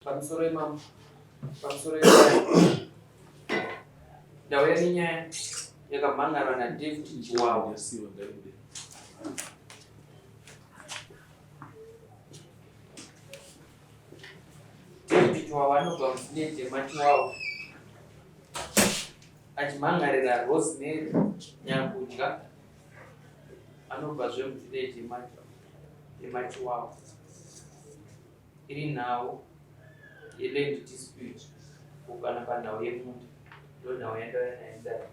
Pamusoro imambo, pamusoro imambo. Ndauya nenyaya yakamhan'arwa naDavid Chiwawa. David Chiwawa anobva muvillage yemaChiwawa achimhan'arira Rosemary Nyakudya anobvazve muvillage yemaChiwawa. Iri nhau yeland dispute kana panhau yemunda ndonhau yandauya nayo mudare.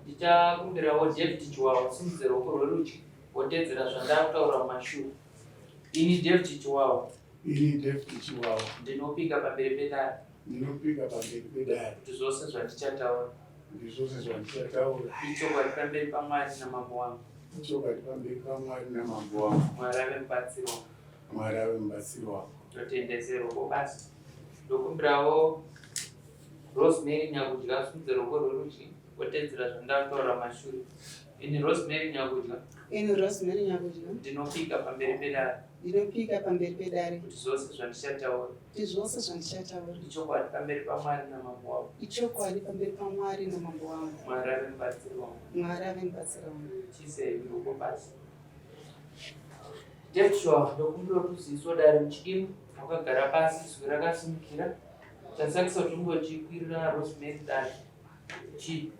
Ndichakumbirawo David Chiwawa simudze ruoko rwerudyi wotedzera zvandakutaura mumashure. Ini David Chiwawa. Ini David Chiwawa. Ndinopika pamberi pedare. Ndinopika pamberi pedare. Kuti zvose zvandichataura. Kuti zvose zvandichataura. Ichokwadi pamberi paMwari namambo wangu. Ichokwadi pamberi paMwari namambo wangu. Mwari ave mubatsiri wangu. Mwari ave mubatsiri wangu. Ndotendese ruoko basi. Ndokumbirawo Rosemary Nyakudya asimudze ruoko rwerudyi otedzera zvandakutaura mashure. Ini Rosemary Nyakudya. Ini Rosemary Nyakudya. Ndinopika pamberi pedare. Ndinopika pamberi pedare. Kuti zvose zvandichataura. Kuti zvose zvandichataura. Ichokwadi pamberi paMwari namambo wangu. Ichokwadi pamberi paMwari namambo wangu. Mwari ave mubatsiri wangu. Mwari ave mubatsiri wangu. Chiisei ruoko pasi. Joshua, ndokumbira kuti uziviswe dare muchidimu wakagara pasi izwi rakasimukira chasakisa kuti unge uchikwirira Rosemary dare chii?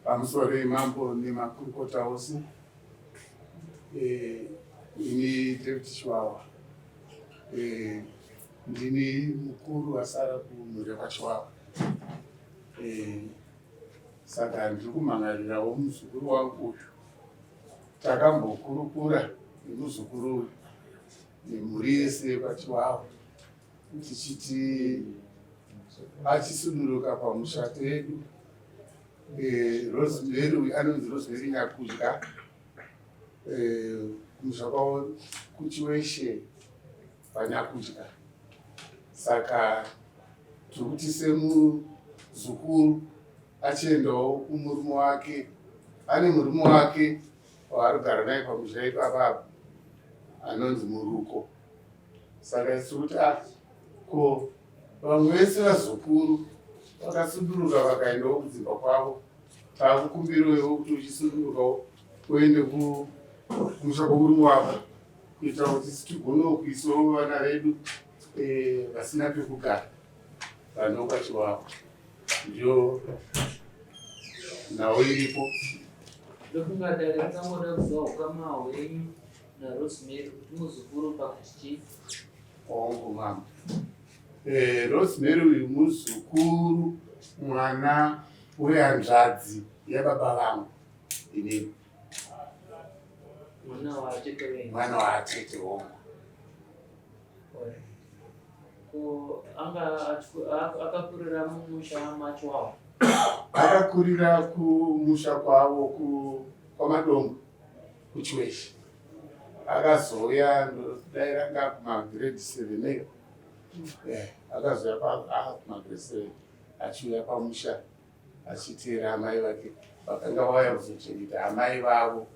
Pamusoro mambo nemakurukota ose eh, ini David Chiwawa eh, ndini mukuru asara kumhuri yekwaChiwawa eh, saka ndiri kumhan'arirawo muzukuru wangu uyu takambokurukura nemuzukuru uyu nemhuri yese yekwaChiwawa tichiti achisuduruka pamusha pedu eh, Rosemary uyu anonzi Rosemary Nyakudya eh, kumusha kwavo kuChiweshe paNyakudya saka tiri kuti semuzukuru achiendawo kumurume wake ane murume wake waari kugara naye pamusha ipapa anonzi Muruko saka isu kuti ah ko vamwe vese vazukuru vakasuduruka vakaendawo kudzimba kwavo takukumbirowo kuti uchisudurukawo uende kumusha kwomurume wako kuitira kuti tigonewo kuisawo vana vedu eh, vasina pekugara vanokwachiwavo ndiyo nhau iripo ndofunga dare ringangoda kuziva ukama hwenyu naRosemary kuti muzukuru pakuti chii? Hongu mama. Eh, Rosemary uyu muzukuru mwana wehanzvadzi yababa vangu inini. Mwana waatete wenyu. Mwana waatete hongu. Ko anga akakurira mumusha macho wavo? Akakurira kumusha kwavo kwaMadombo. kuChiweshe akazouya dai ranga kumagrade seven eyo eh, akazouya kumagrade seven achiuya pamusha achiteera amai vake vakanga vauya kuzochengeta amai vavo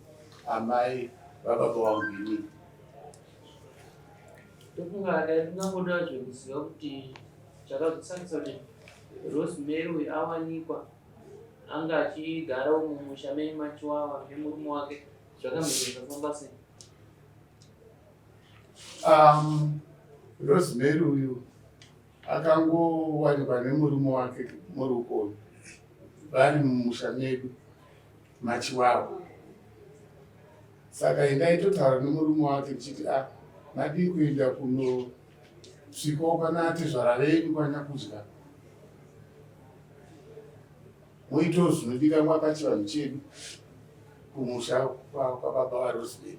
amai vababa vangu inini ndofunga dai ndingangoda zvekuziva kuti chakazosangisa kuti rosemary uyu awanikwa Anga achigarawo mumusha menyu maChiwawa nemurume wake zvakamhenge zvafamba sei? Um, Rosemary uyu akangowanikwa nemurume wake muruko vari mumusha medu maChiwawa. Saka indaitotaura nemurume wake ndichiti ah, madii kuenda kunosvikawo pana atezvara venyu kwaNyakudya moitawo zvinodikanwa pachivanhu chedu kumusha kwababa vaRosemary.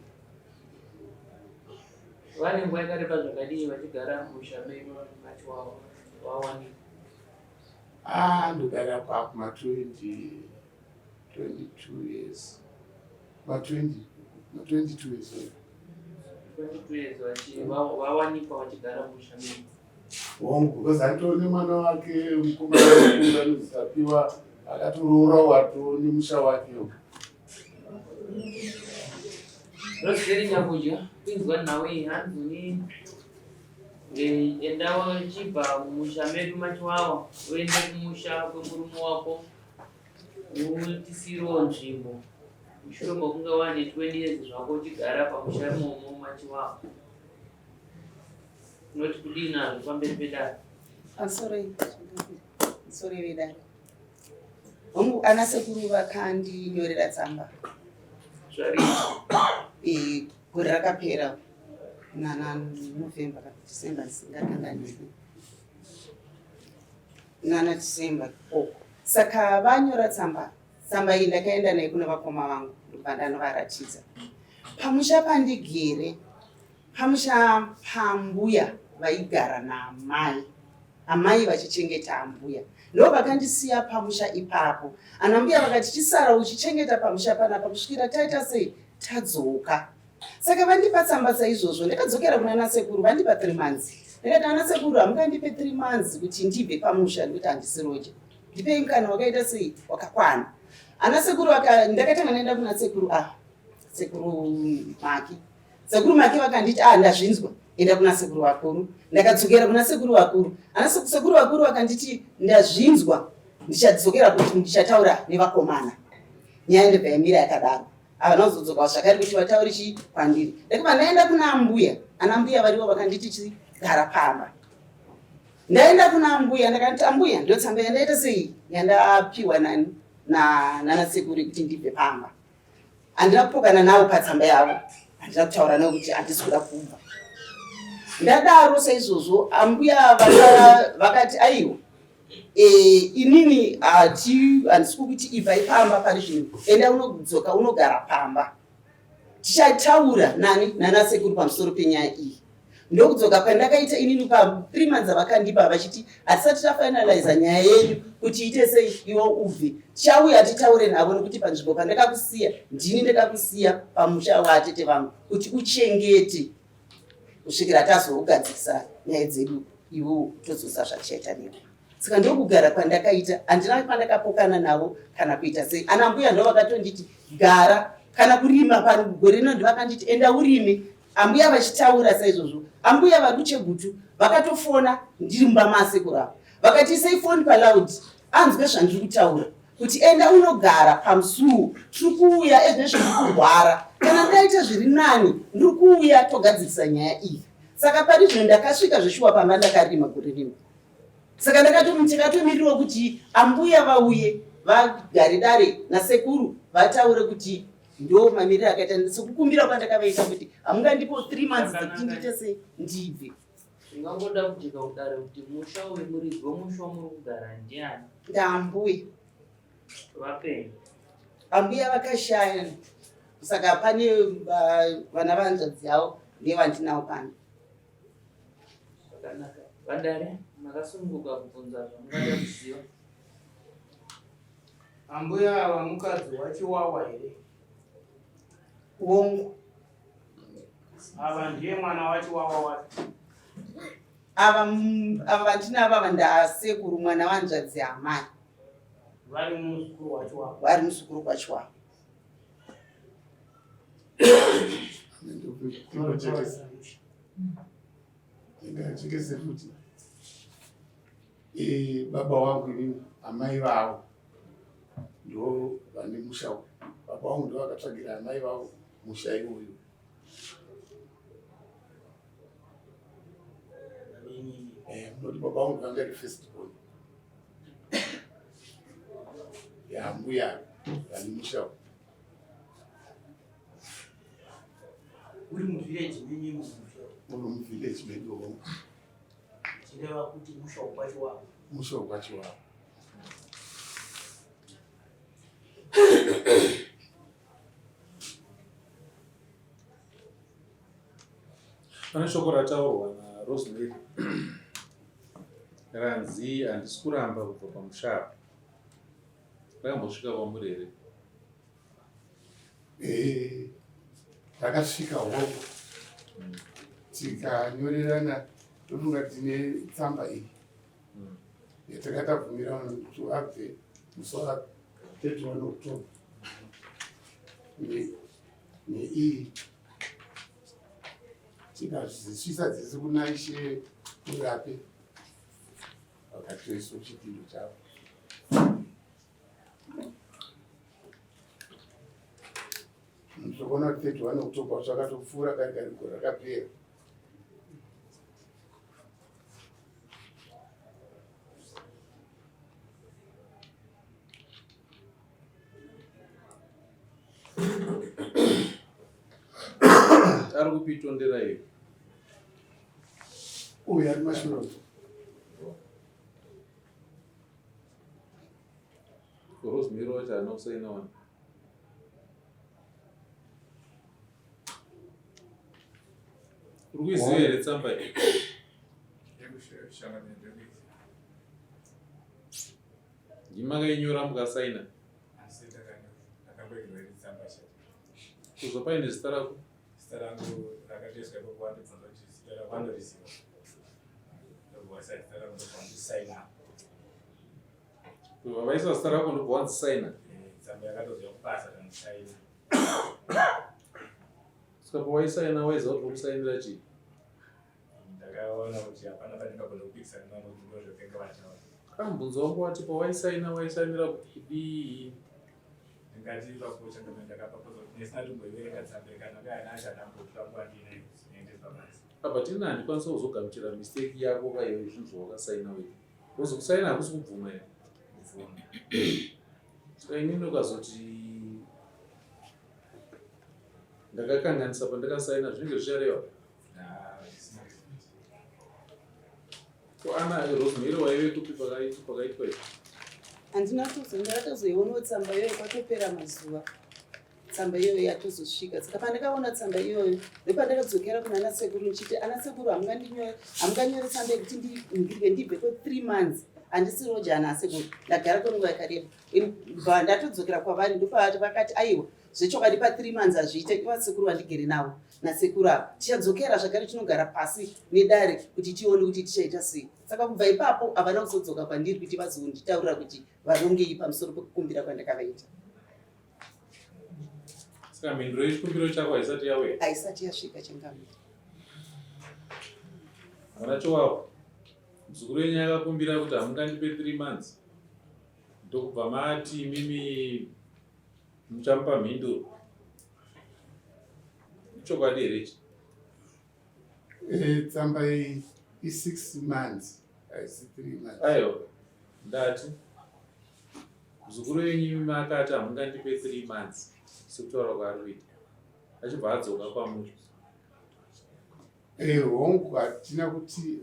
Vane nguva yakareba zvakadii vachigara mumusha menyu vachi wawanikwa? Ah, ndogara pakuma 20 22 years ma 20 ma 22 years old. 22 years vawanikwa vachigara mumusha menyu. Hongu, because atoo nemwana wake mukomana mukuru anonzi Tapiwa akatoroora wato nemusha wake. Rosemary Nyakudya kuinzwa nhau iyi hanzi uni eh, enda uchibva mumusha medu machiwawa uende kumusha kwemurume wako utisirewo nzvimbo mushure mekunge wane 20 years zvako uchigara pamusha imomo machiwawa unoti kudii nazvo pamberi pedare? Pamusoro vedare. Hongu, ana sekuru vakandinyorera tsamba Zvarii? Gore rakapera nana November kana December, ndisingakanganisi, nana December oko. Saka vanyora tsamba, tsamba iyi ndakaenda naye kune vakoma vangu, ndobva ndanovaratidza pamusha pandigere, pamusha pambuya vaigara naamai, amai vachichengeta ambuya. Ndo vakandisiya pamusha ipapo. Ana mbuya vakati, "Chisara uchichengeta pamusha panapa kusvikira taita sei, tadzoka." Saka vandipa tsamba saizvozvo, ndakadzokera kuna nasekuru. Vandipa 3 months. Ndakati, "Ana sekuru, hamungandipe 3 months kuti ndibve pamusha nekuti handisi roja. Ndipei mukana wakaita sei, wakakwana." Ana sekuru, ndakatanga ndaenda kuna sekuru, ah, sekuru Maki. Sekuru Maki vakanditi, "Ah, ndazvinzwa, enda kuna sekuru vakuru." Ndakadzokera kuna sekuru vakuru. Ana sekuru vakuru vakanditi, "Ndazvinzwa, ndichadzokera kuti ndichataura nevakomana." Nyaya ndobva yamira yakadaro. Havana kuzodzoka zvakare kuti vataure chii kwandiri. Ndakabva ndaenda kuna ambuya. Ana mbuya varivo vakanditi, "Chigara pamba." Ndaenda kuna ambuya, ndakati, "Ambuya, ndo tsamba yandaita sei, yandapiwa nani nana sekuru kuti ndibve pamba." Handina kupokana navo patsamba yavo, handina kutaura navo kuti handisi kuda kubva. Ndadaro saizvozvo, ambuya vakati, "Aiwa, inini handisi kukuti ibvai pamba pari zvino. Enda unodzoka unogara pamba, tichataura nani nanasekuru pamusoro penyaya iyi." Ndokudzoka kwandakaita inini pa 3 months avakandipa, vachiti, "Hatisati tafinaliza nyaya yenyu kuti ite sei, iwe ubve. Tichauya titaure navo, nekuti panzvimbo pandakakusiya, ndini ndakakusiya pamusha waatete vangu kuti uchengete kusvikira tazogadzirisa nyaya dzedu, iwe todzosa zvatichaita newe." Saka ndokugara kwandakaita. Handina kwandakapokana navo kana kuita sei. Ana mbuya ndo vakatonditi, "Gara." Kana kurima pagore rino, ndovakanditi, "Enda urime." Ambuya vachitaura saizvozvo, ambuya vari kuChegutu vakatofona ndiri mumba masekuru avo, vakati, "Isei foni paloud anzwe zvandiri kutaura kuti enda unogara pamusuwo, tiri kuuya ezvinezvi, ndiri kurwara, kana ndaita zviri nani ndiri kuuya togadzirisa nyaya iyi." Saka pari zvino ndakasvika zveshuwa pamba, ndakarima gore rino. Saka ndakatomirirawo kuti ambuya vauye vagare dare nasekuru, vataure kuti ndo mamiriro akaita, sekukumbira kwandakavaita kuti hamungandipo 3 months dzekuti ndiite sei, ndibve. Ndingangoda kujeka kudare kuti musha uyu, muridzi wemusha wamuri kugara ndiani? Ndaambuya. Vapenyu? Ambuya vakashaya, saka pane vana vanzvadzi yavo ndevandinawo pano. Zvakanaka. Vadare, makasununguka kubvunza zvamungada kuziva. Ambuya ava mukadzi waChiwawa here? Hongu. Ava ndiye mwana waChiwawa wacho? Ava vandinavo ava ndasekuru, mwana wanzvadzi amai. Vari muzukuru waChiwawa? Vari muzukuru kwaChiwawa. Ndinojekesa, ndingajekese kuti baba wangu inini, amai vavo ndo vane musha uyu. Baba vangu ndo vakatsvagira amai vavo musha iwoyu. Munoti baba vangu vanga ri first born yambuya vane musha uyu. Uri muvillage menyu mumusha? Uri muvillage medu, hongu. Chireva kuti musha wekwaChiwawa? Musha wekwaChiwawa. Pane shoko rataurwa naRosemary ranzi, "Handisi kuramba kubva pamusha apa." Rakambosvika kwamuri here? Takasvika, hongu, tikanyorerana. Ndofunga tine tsamba iyi yatakatabvumirana kuti abve musi wa 31 October neiyi. Tikazvisvitsa dzese kuna Ishe Murape vakatoiswa chidhindo chavo. Ndinoona kuti 31 October zvakatopfuura kare kare gore rakapera. Ari kupi tondera iyo? Uyu ari mashure. Rosemary wacho haana kusaina wani. Uri kuiziva here tsamba iyi? Ndimi makainyora mukasaina? Kuzwa paine zita rako? Zita rangu rakatoiswa ikoko wandibvunza kuti zita rako andoriziva. Ndobva waisa zita rangu ndobva wandisaina. Kubva vaisa zita rako ndobva wandisaina? Eh, tsamba yakatozouya kubasa kandisaina. Saka pawaisaina waiziva kuti uri kusainira chii? Ndakaona kuti hapana pandingagona kupikisana navo kuti ndozvatenga vataura. Ah, mubvunzo wangu wati pawaisaina waisainira kuti kudii? Ndingati ipapo changamire ndakapa kozo kuti ndisina tomboiverenga tsamba kana kaya nacho andambotora nguva ndiinayo inoendeswa basa. Apa tini handikwanisa kuzogamuchira mistake yako kaiwe zvinhu zvawakasaina wega. Because kusaina hakusi kubvuma here? Kubvuma. Saka inini ukazoti ndakakanganisa pandakasaina zvinenge zvichareva Ko ana Rosemary waive kupi pakaitwa izvi? Handina kuzo ndakatozoionawo tsamba iyoyo kwatopera mazuva tsamba iyoyo yatozosvika saka pandakaona tsamba iyoyo ndopandakadzokera kuna ana sekuru ndichiti ana sekuru hamunganyore tsamba yekuti ndibve ndibve kwe three months handisi roja ana asekuru ndagara kwenguva yakareba bva ndatodzokera kwavari ndopavati vakati aiwa zvechokwadi pa three months hazviite iva sekuru vandigere navo nasekuru ava tichadzokera zvakare tinogara pasi nedare kuti tione kuti tichaita sei saka kubva ipapo havana kuzodzoka kwandiri kuti vazonditaurira kuti varongei pamusoro pekukumbira kwandakavaita saka mhinduro yechikumbiro chako haisati yauya haisati yasvika changamire mwana chowawo muzukuru wenyu akakumbira kuti hamungandipe three months ndokubva mati imimi muchamupa mhinduro ichokwadi here ichi eh, tsamba iyi i-six months haisi three months aiwa ndati muzukuru wenyu imi akati hamungandipe three months sekutaura kwaari kuita achibva adzoka kwamuri eh, hongu hatina kuti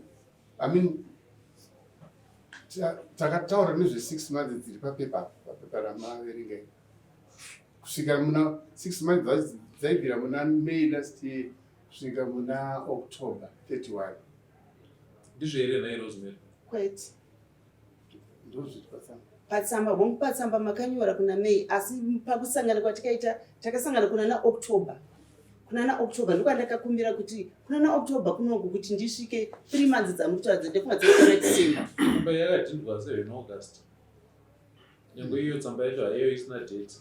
i mean takataura nezve six months dziri papepa papepa ramaverenga kusvika muna six months dzaibvira muna may last year kusvika muna october 31 ndizvo here nhai rosemary kwete ndozviri patsamba patsamba hongu patsamba makanyora kuna may asi pakusangana kwatikaita takasangana kuna naoctober kuna naoctober ndokwandakakumbira kuti kuna naoctober kunoku kuti ndisvike three months dzamukutaura dzendekuma dzekuna december tsamba yakadhindwa 7 august nyange iyo tsamba yacho haiyo isina date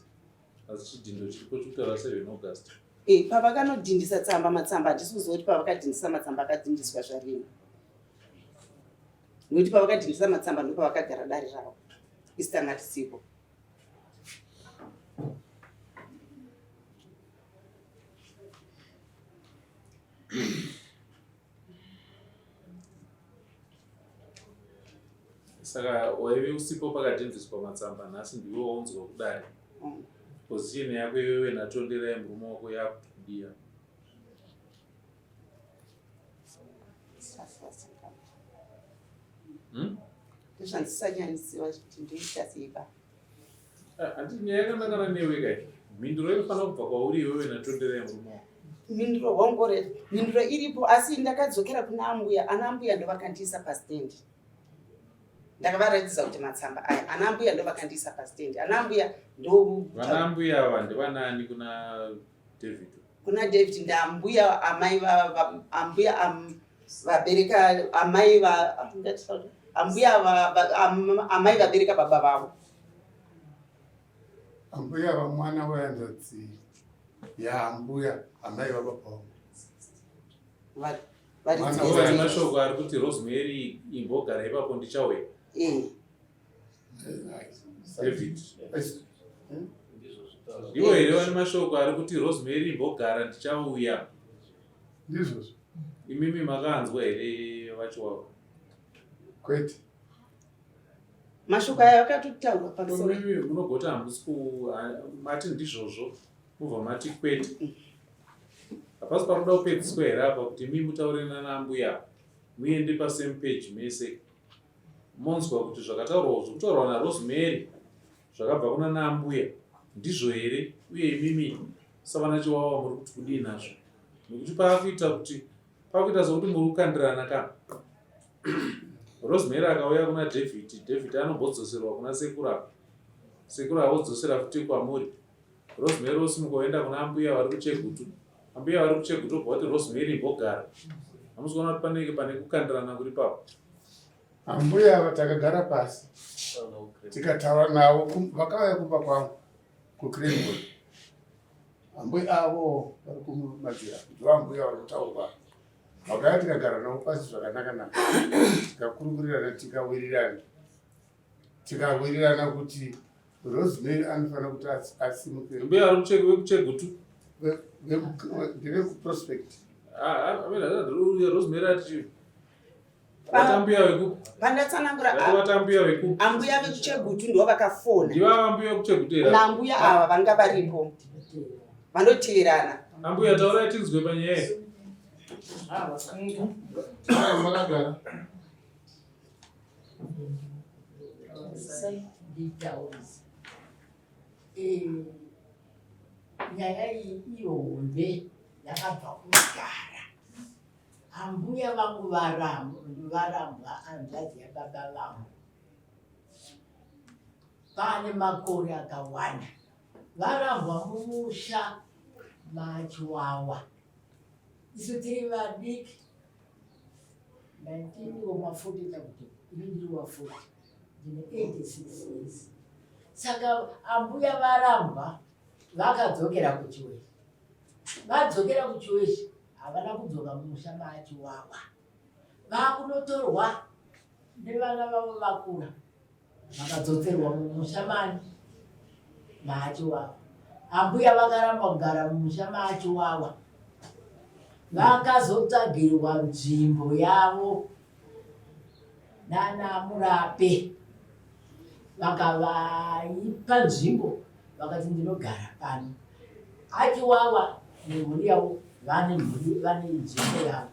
asi chidhindo chiripo chikutaura 7 august e pavakanodhindisa tsamba matsamba handisi kuziva kuti pavakadhindisa matsamba akadhindiswa zvarini nokuti pavakadhindisa matsamba ndopavakagara dare ravo isi tanga tisipo saka waive usipo pakadhindiswa matsamba nhasi ndiwe waunzwa kudare mm. position yako iwewe natonderai murume wako yakudiya Hmm? Ndozvandisanyanyisiwa kuti ndoita sei ba. Ah, handiti nyaya yakanangana newe kai. Mhinduro inofanira kubva kwauri iwewe natonderai murume wako. Mhinduro hongore, mhinduro iripo asi ndakadzokera kuna ambuya, ana ambuya ndovakandiisa pastand. Ndakavaratidza kuti matsamba aya ana ambuya ndovakandiisa pastand. Ana ambuya ndo Vana ambuya ava ndivanaani kuna David? Kuna David ndambuya amai va, ambuya am, vabereka amai va ambuya va, va, am, amai vabereka baba vavo. Ambuya vamwana wehanzvadzi yaambuya amai vababa vangu. Varidzi Vane vestate. mashoko ari kuti Rosemary imbogara ipapo ndichauya. David. Ndivo here vane mashoko ari kuti Rosemary imbogara ndichauya? Ndizvozvo. Imimi makanzwa here vachiwawa? Kwete. Mashoko aya akatotaurwa pamusoro. Imimi munogoti hamusi ku mati ndizvozvo mubva mati kwete. Hapasi parikuda kupedziswa here apa kuti imi mutaure nana ambuya muende pasame page mese monzwa kuti zvakataurwa zvekutaurwa naRosemary zvakabva kuna naambuya ndizvo here uye imimi savana Chiwawa muri kuti kudii nazvo nekuti paakuita kuti pakuita sokuti muri kukandirana ka Rosemary akauya kuna David, David anombodzoserwa kuna sekuru apa sekuru avodzosera futi kwamuri Rosemary osimuka oenda kuna ambuya vari kuChegutu ambuya vari kuChegutu obva vati Rosemary imbogara hamusi kuona kuti panenge pane kukandirana kuri papo Ambuya ava takagara pasi tikataura navo vakauya kumba kwangu kuCranborne. Ambuya avo vari kumadzira ndivo ambuya vari kutaurwa. Vakauya tikagara navo pasi zvakanaka naka tikakurukurirana tikawirirana tikawirirana kuti Rosemary anofanira kuti asimuke. Ambuya vari vekuChegutu ndevekuProspect. Ah, ah, Rosemary ati Vatambuya veku. Pandatsanangura vatambuya veku. Ambuya vekuChegutu ndivo vakafona. Ndivo ambuya vekuChegutu here? Nambuya ava vanga varipo. Vanoteerana. Ambuya taurai tinzwe panyaya iyi. Makagara. Nditaurisa. Eh, nyaya iyi ihombe yakabva kudhara. Ambuya vangu varambwa hanzvadzi yababa vangu pane makore akawanda varambwa mumusha maChiwawa isu tiri vadiki 19 woma 40 takuti ini ndiri wa 40 ndine 86 years saka ambuya varambwa vakadzokera kuChiweshe vadzokera kuChiweshe havana kudzoka mumusha maaChiwawa vakunotorwa nevana vavo vakura vakadzoserwa mumusha mani maaChiwawa ambuya vakaramba kugara mumusha maaChiwawa vakazotsvagirwa nzvimbo yavo nana Murape vakavaipa nzvimbo vakati ndinogara pano aChiwawa nemhuri yavo vane mhuri vane nzvimbo yavo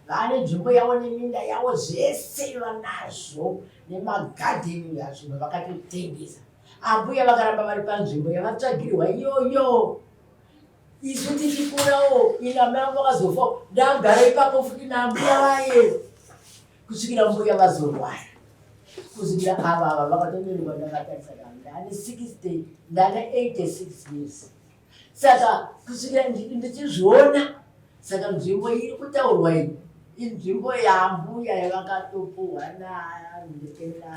vane nzvimbo yavo neminda yavo zvese vanazvo nemagadheni yazvimwe vakatotengesa ambuya vakaramba vari panzvimbo yavatsvagirwa iyoyo isu tichikurawo ini amai vangu vakazofa ndagara ipapo futi naambuya vaye kusvikira mbuya vazorwara kusvikira ava ava vakatoberekwa ndakatarisa ndane 60 ndane 86 years saka kusvikira ndichizviona saka nzvimbo iri kutaurwa iyi inzvimbo yambuya yavakatopuhwa na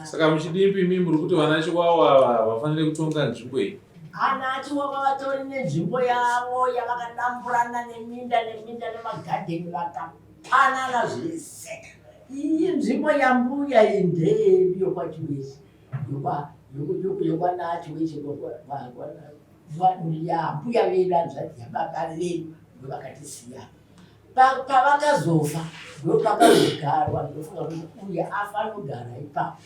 saka muchidimbi imi muri kuti vana Chiwawa ava havafaniri kutonga nzvimbo iyi ana Chiwawa vatori nenzvimbo yavo yavakadamburana neminda neminda nemagadheni vakapanana zvese iyi nzvimbo yambuya iyi ndeyedu yokwaChiweshe yokwanaChiweshe yambuya vedu hanzvadzi yababa vedu ndovakatisiya pavakazofa ndopakazogarwa ndofunga kuti uyu afa anogara ipapo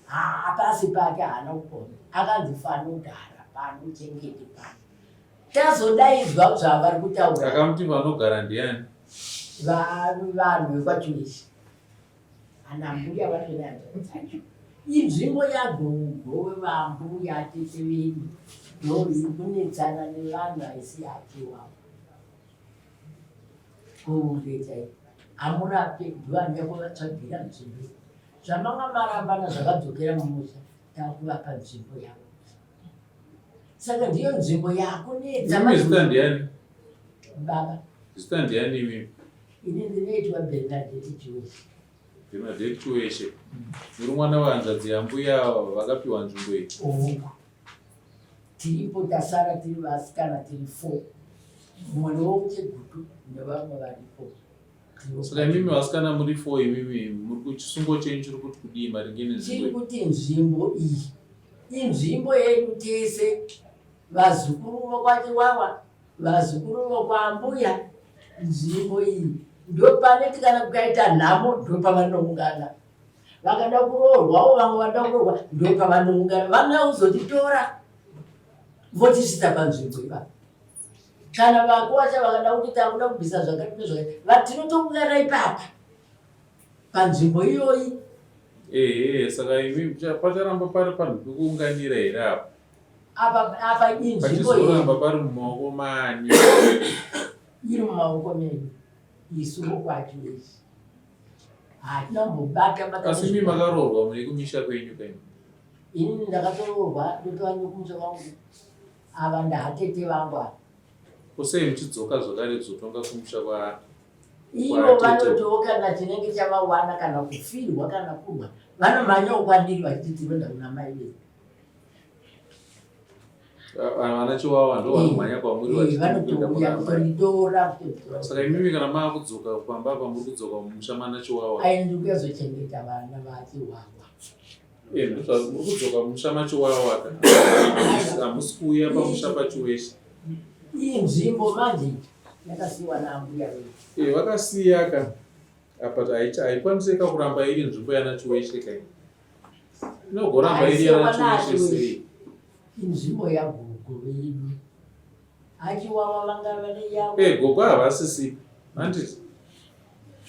hapasi pake haana kukona akanzi fanogara pano chengete pano tazodaidzwa zvavari kutaura akamuti vanogara ndiani vanhu vekwaChiweshe ana mbuya vatonehanzvadzi dzacho inzvimbo yagogo wevambuya tete vedu ndoiri kunetsana nevanhu haisi yachiwawa kure chaiko amurape ndovanoya kuvatsvagira nzvimbo zvamanga marambana zvakadzokera mumusha takuvapa nzvimbo yavo saka ndiyo nzvimbo yakunetsa zita ndiani baba zita ndiani imimi ini ndinoitwa Bernadette Chiweshe Bernadette Chiweshe muri mwana wehanzvadzi yambuya vakapiwa nzvimbo iyi hongu tiripo tasara tiri vasikana tiri four mumwe ndewokuChegutu nevamwe varipo. Saka imimi vasikana muri four imimi muri kuchisungo chenyu chiri kuti kudii maringe Chiri nenzvimbo iyi? kuti nzvimbo iyi inzvimbo yedu tese vazukuru vokwaChiwawa vazukuru vokwaambuya nzvimbo iyi ndopaneti kana kukaita nhamo ndopavanoungana vakada kuroorwawo vamwe vanoda kuroorwa ndopavanoungana vanouya kuzotitora votisvitsa panzvimbo ipapo kana vakuwasha vakada kuti takuda kubvisa zvakati nezvakati vatinotoungana ipapa panzvimbo iyoyi Ehe, saka imi pacharamba pari panhu pekuunganira here apa? Apa apa inzvimbo Pachizoramba pari mumaoko maani? Iri mumaoko medu isu vokwacho isu. Hatina kumbobata bata. Asi imi makaroorwa mune kumisha kwenyu kaini? Ini ndakatoroorwa ndotova nekumusha kwangu. Ava ndaatete vangu ava. Ko sei muchidzoka zvakare kuzotonga kumusha kwa Ivo vanotiwo kana chinenge chavawana kana kufirwa kana kurwa vanomhanyawo kwandiri vachiti tinoenda kuna mai vedu. Vana Chiwawa ndo vanomhanya kwamuri vachiti vanotouya kutonditora kutonditora. Saka imimi kana maakudzoka pamba apa muri kudzoka mumusha mana Chiwawa. Ai ndiri kuyazochengeta vana vaChiwawa. Eh, muri kudzoka mumusha maChiwawa ka. Hamusi kuuya pamusha paChiweshe. Iyi nzvimbo manje yakasiiwa naambuya vedu. Eh, vakasiya ka apa haikwanise ka kuramba iri nzvimbo yana Chiweshe ka iyi. Inogoramba iri yana Chiweshe sei? Inzvimbo yagogo vedu. Achiwawa vanga vane yavo. Eh, gogo havasisipo. Handiti?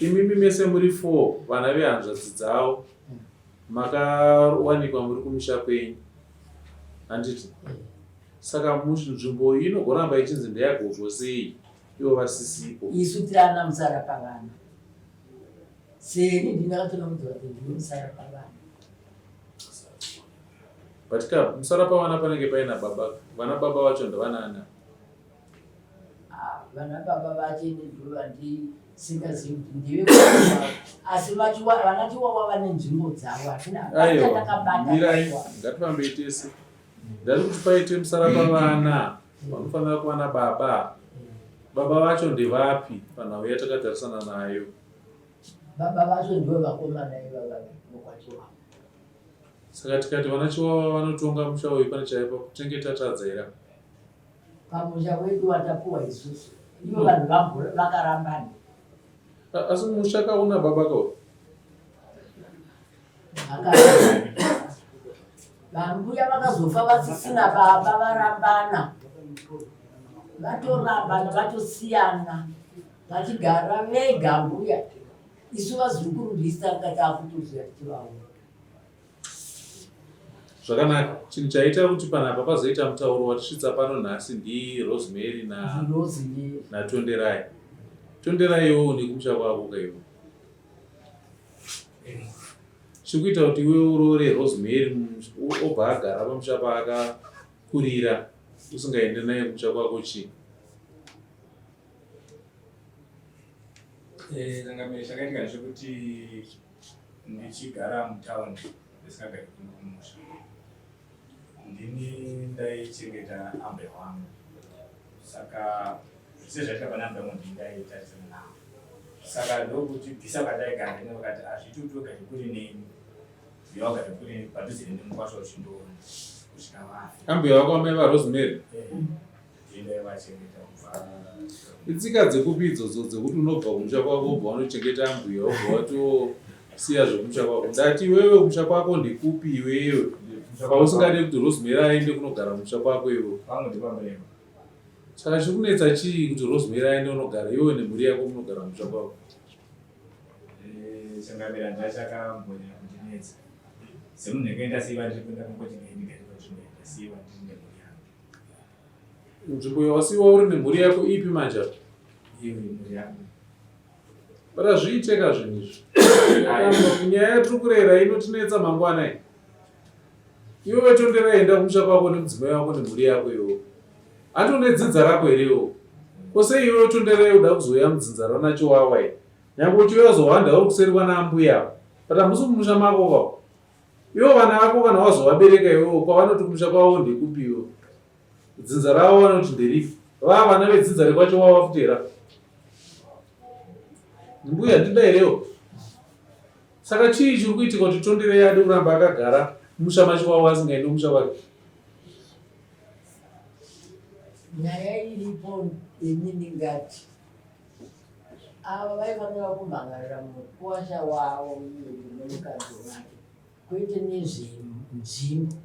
Imimi mese muri 4 vana vehanzvadzi dzavo. Makawanikwa muri kumusha kwenyu. Handiti? Saka nzvimbo iyi inogoramba ichinzi ndeyagogo sei ivo vasisipo? Isu tiri ana musara pavana. Seni ndini ndakatonomudzwa kuti ndiwe musara pavana. But ka musara pavana panenge paina baba. Vana baba vacho ndavanaani? Ah, vana baba vacho ini ndovandisingazivi kuti ndeve kwavo. Asi vana Chiwawa vane nzvimbo dzavo hatina Aiwa, chatakabata. mirai ngatifambei tese. Ndati kuti paite musara pavana vanofanira kuva nababa. Baba vacho ndevapi panhau yatakatarisana nayo? Baba vacho ndivo vakomana ivava vokwaChiwawa. Saka tikati vana Chiwawa vanotonga musha uyu pane chaipa tinenge tatadza here? Pamusha wedu watapuwa isusu ivo vanhu vakarambana. Asi musha ka una baba ka uyu? Vambuya vakazofa vasisina baba varambana vatorambana vatosiyana vachigara vega mbuya isu vazukuru ndisu tanga takutoziva tichivaona. Zvakanaka. Chinhu chaita kuti panapa pazoita mutauro watisvitsa pano nhasi ndiRosemary na naTonderai. Tonderai iwewe une kumusha kwako ka iwe. Chikuita kuti iwe uroore Rosemary obva agara pamusha paakakurira usingaende naye kumusha kwako chii? Eh, changamire chakaitika ndechekuti ndichigara mutown ndisingagari kuno kumusha ndini ndaichengeta ambuya wangu saka zvese zvaitika pana ambuya wangu ndini ndaitarisana navo saka ndokuti bvisa kwandaigara ini vakati hazviiti kuti ugare kuri neni uya ugare kuri padhuze neni mukwasha uchindoona kusvika vafa Ambuya vako amai vaRosemary? Eh. Itsika dzekupi idzodzo dzekuti unobva kumusha kwako wobva wanochengeta ambuya wobva watosiya zvekumusha kwako? Ndati iwewe kumusha kwako ndekupi iwewe pausingade kuti Rosemary aende kunogara kumusha kwako iwewe? Saka chiri kunetsa chii kuti Rosemary aende kunogara iwewe nemhuri yako munogara kumusha kwako? Eh, changamira ndachakambonyanya kundinetsa semunhu ekuenda siva ndiri kuenda kungoti ndigare panzvimbo yandasiiwa ndiri nemhuri yangu Nzvimbo yawasiiwa uri nemhuri yako ipi manje apa? Iwe mhuri yangu. But hazviite ka zvinhu izvi. Nyaya yatiri kurera inotinetsa mangwana iyi. Iwe wetondera enda kumusha kwako nemudzimai wako nemhuri yako iwe. Hanti une dzinza rako here iwe? Ko sei iwe wetondera uda kuzouya mudzinza ranaChiwawa here? Nyangwe uchiuya uzohwanda uri kuseri kwana ambuya ava. But hamusi mumusha mako kwako. Ivo vana vako kana wazovabereka iwewe kwavanoti kumusha kwavo ndekupi iwewe? Dzinza ravo vanoti nderipi? Vava vana vedzinza rekwacho wava futi here? Mbuya ndidairewo. Saka chii chiri kuitika kuti Tonderai ade kuramba akagara musha maChiwawa asingaende kumusha kwake? Nyaya iripo ini ndingati ava vaifanira kumhangarira mukuwasha wavo uye nemukadzi wake kwete nezvenzvimbo.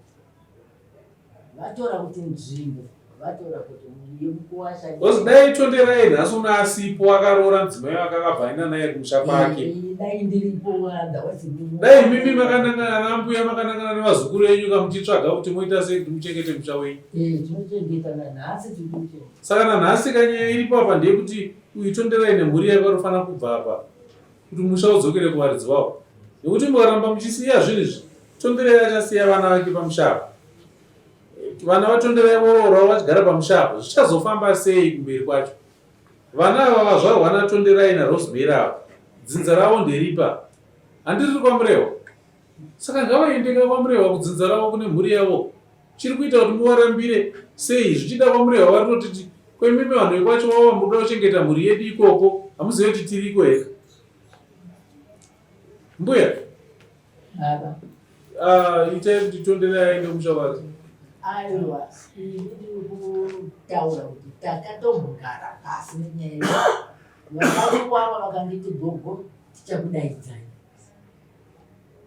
Vatora kuti nzvimbo vatora kuti yemukuwasha. Because dai Tonderai nhasi uno asipo akaroora mudzimai wake akabva aenda naye kumusha kwake. Eh, dai ndiripo otherwise Dai imimi makanangana nambuya makanangana nevazukuru enyu kamuchitsvaga kuti moita sei kuti muchengete musha wenyu. Eh, tinochengeta nanhasi tiri kuchengeta. Saka nanhasi kanyaya iripo apa ndeyekuti uyu Tonderai nemhuri yake vanofanira kubva apa. kuti musha udzokere kuvaridzi vawo nekuti mukaramba muchisiya zvinhu izvi tonderai achasiya vana vake pamusha apa vana vatonderai voroorawo vachigara pamusha apa zvichazofamba sei kumberi kwacho vana ava vazvarwa natonderai narosemary ava dzinza ravo nderipa handiriri kwamurewa saka ngavaendeka kwamurewa kudzinza ravo kune mhuri yavo chiri kuita kuti muvarambire sei zvichida kwamurewa vari kutoti kwemimi vanhu vekwacho vava munoda kuchengeta mhuri yedu ikoko hamuzive kuti tiriko here mbuya Baba. Ah, itai kuti tonderai aende kumusha kwake Aiwa, ini ndiri kutaura kuti takatombogara pasi nenyaya iyi. Vakaruwava vakanditi gogo tichakudaidzai.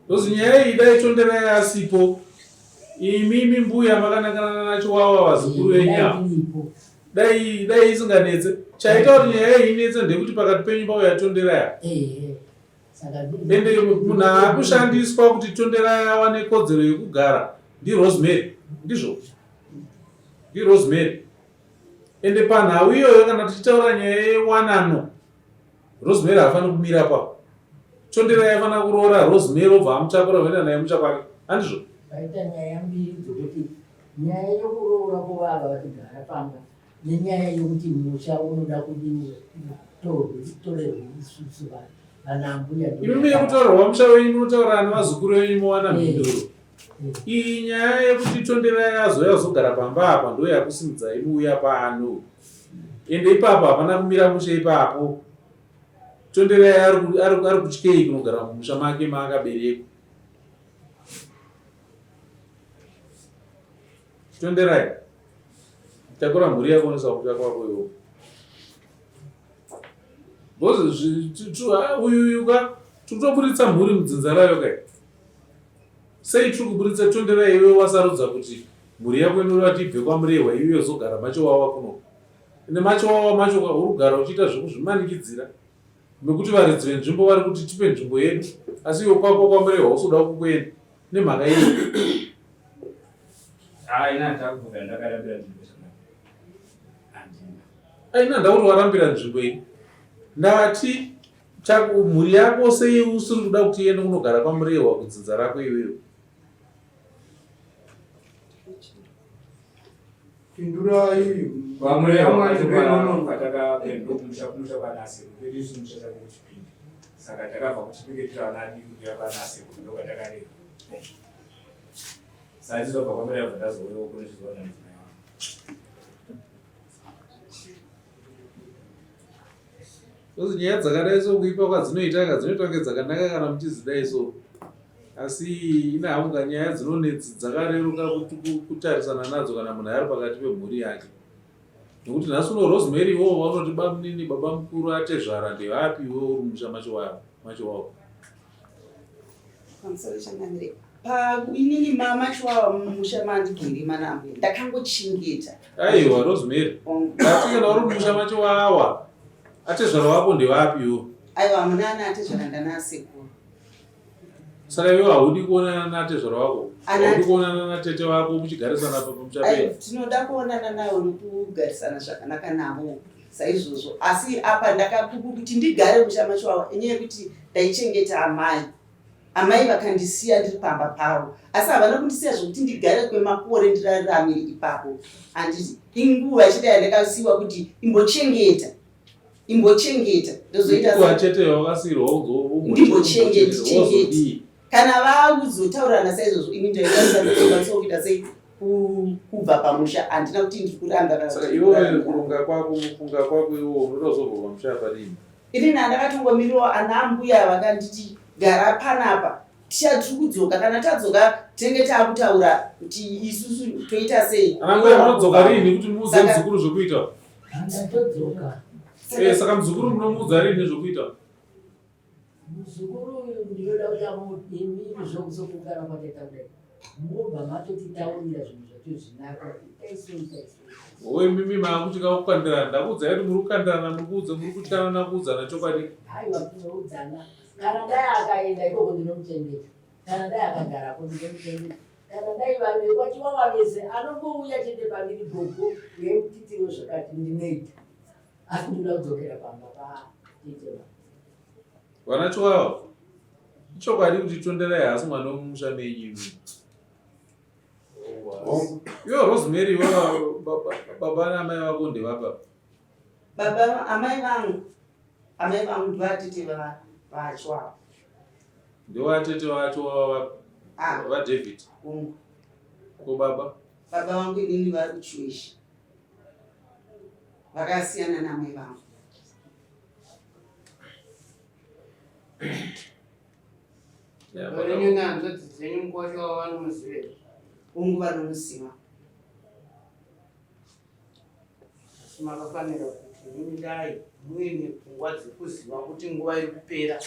Because nyaya iyi dai Tonderai asipo imimi mbuya makanangana naChiwawa vazukuru venyu ava dai dai isinganetse chaita kuti nyaya iyi inetse ndekuti pakati penyu pauya Tonderai apa ende munhu akushandiswa kuti Tonderai awane kodzero yekugara ndiRosemary ndizvo ndiRosemary ende panhau iyoyo kana tichitaura nyaya yewanano Rosemary haafaniri kumira pa Tonderai aifanira kuroora Rosemary obva amutakura voenda naye musha kwake handizvo? Paita nyaya mbiri dzekuti nyaya yokuroora kwevava vachigara pamba nenyaya yokuti musha unoda kudini torerwe isusu vanambuya. Imimi yekutorerwa musha wenyu munotaura nevazukuru venyu mowana mhinduro. Iyi nyaya yekuti Tonderai azouya kuzogara pamba apa ndoyakusimudzai muuya pano. Ende ipapo hapana kumira mushe ipapo. Tonderai ari kutyei kunogara mumusha make maakaberekwa. Tonderai, takura mhuri yako unoisa kumusha kwako iwo. Because uyu uyu ka tikutoburitsa mhuri mudzinza rayo kai. Sei tiri kuburitsa Tonderai iwe wasarudza kuti mhuri yako inoda kuti ibve kwaMurehwa iwe yozogara maChiwawa kuno. Ende maChiwawa macho ka uri kugara uchiita zvekuzvimanikidzira nekuti varidzi venzvimbo vari kuti tipe nzvimbo yedu asi iwe kwako kwaMurehwa usoda kukuenda nemhaka yei? Ah, ina ndakubvunza ndakarambira nzvimbo zvakanaka. Handina. Aina ndakuti warambira nzvimbo iyi. Ndati Chako mhuri yako sei usiri kuda kuti iende kunogara kwaMurehwa kudzinza rako iwewe? Pindurai kwaMurehwa kwatakabva kumusha kwaNasir kwedu isu musha chako kuChipinge saka takabva kuChipinge tiri vana adiki kuuya kwaNasir ndokwatakarerwa saka tizobva kwaMurehwa ndazouyawo kuno tizoona mudzimai wangu. Those nyaya dzakadai so kuipa kwadzinoita ka dzinoita kunge dzakanaka kana muchizidai so asi inahaunga nyaya dzinonetsi dzakareruka kutarisana nadzo kana munhu ari pakati pemhuri yake nekuti nhasi uno rosemary iwowo vanoti bamunini baba mukuru atezvara ndevapi iwe uri musha macho wavo Pamusoro changamire. Pa inini mama chiwawa mumusha mandigere manambuya ndakangochengeta. Aiwa Rosemary. Ndati kana uri mumusha machiwawa atezvara wako ndevapi iwo? Aiwa hamuna ana atezvara ndana asekuru. Saka iwe haudi kuonana natezvara wako? Haudi kuonana natete wako muchigarisana pamusha penyu? Tinoda kuonana navo nekugarisana zvakanaka navo saizvozvo asi apa ndakakuti ndigare musha machiwawa inyaya yekuti ndaichengeta amai Amai vakandisiya ndiri pamba pavo asi havana kundisiya zvekuti ndigare kwemakore ndiraramire ipapo. Handiti inguva chete yandakasiiwa kuti imbochengeta imbochengeta ndozoita chete wakasiirwa ndimbochengeta chengeta kana vakuzotaurana saizvozvo ini ndaikwanisa kuita sei kubva pamusha handina kuti ndiri kuramba kana iwe kuronga kwako kufunga kwako iwe unoda kuzobva pamusha apa rini? Ini ndandakatongomirirawo ana ambuya vakanditi gara panapa tichatiri kudzoka kana tadzoka tinenge taakutaura kuti isusu toita sei. Ana mbuya munodzoka rini kuti muudze muzukuru zvekuita? Todzoka. Eh, saka muzukuru munomuudza rini zvekuita? Muzukuru uyu ndinoda kuti amuimiri zvokuzokugara kwataita kudai. Mobva matotitaurira zvinhu zvacho zvinaka kuti itai so itai so. Wowe mimi maakutya kukandirana. Ndakuudzai kuti muri kukandirana muri kuudza muri kutyanana kuudzana chokwadi. Haiwa tinoudzana. Kana dai akaenda ikoko ndinomuchengeta. Kana dai akagarako ndinomuchengeta. Kana dai vanhu vekwaChiwawa vese anongouya chete pandiri gogo yemutitiro zvakati ndinoita. Asi ndinoda kudzokera pamba patete vangu. Vana Chiwawa, ichokwadi kuti Tonderai haasi mwana wemumusha menyu imi. Iwe Rosemary, iwe baba naamai vako ndevapa? Baba amai vangu, amai vangu ndivatete vacho ava. Ndivatete vacho ah. vaDavid? Hongu. Ko baba? Baba vangu inini vari kuChiweshe. Vakasiyana naamai vangu. Varenyu nehanzvadzi dzenyu mukwasha wavo vanomuziva here? Hongu vanomuziva. Asi makafanira kuti imimi dai muine pfungwa dzekuziva kuti nguva iri kupera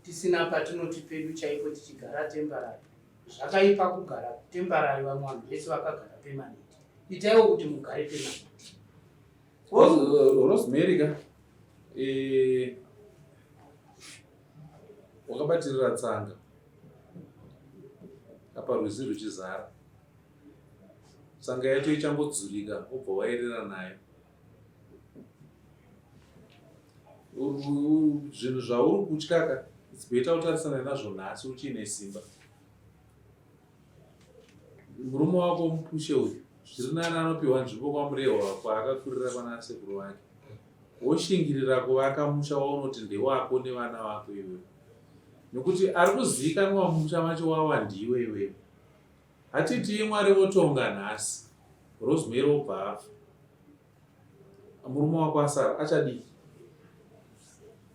tisina patinoti pedu chaipo tichigara temporary. Zvakaipa kugara temporary vamwe vanhu vese vakagara permanent. Itaiwo kuti mugare permanent. Rosemary ka eh, wakabatirira tsanga apa rwizi ruchizara tsanga yacho ichangodzurika wobva waerera nayo zvinhu zvauri kutya ka it's better utarisane nazvo nhasi uchiine simba Murume wako mupushe uyu zviri nani anopiwa nzvimbo kwaMurehwa kwaakakurira kwana sekuru vake. Woshingirira kuvaka musha waunoti ndewako nevana vako iwewe. Nekuti ari kuzivikanwa mumusha macho wawa ndiwe iwewe. Hatitii Mwari votonga nhasi. Rosemary obva afa. Murume wako asara achadii?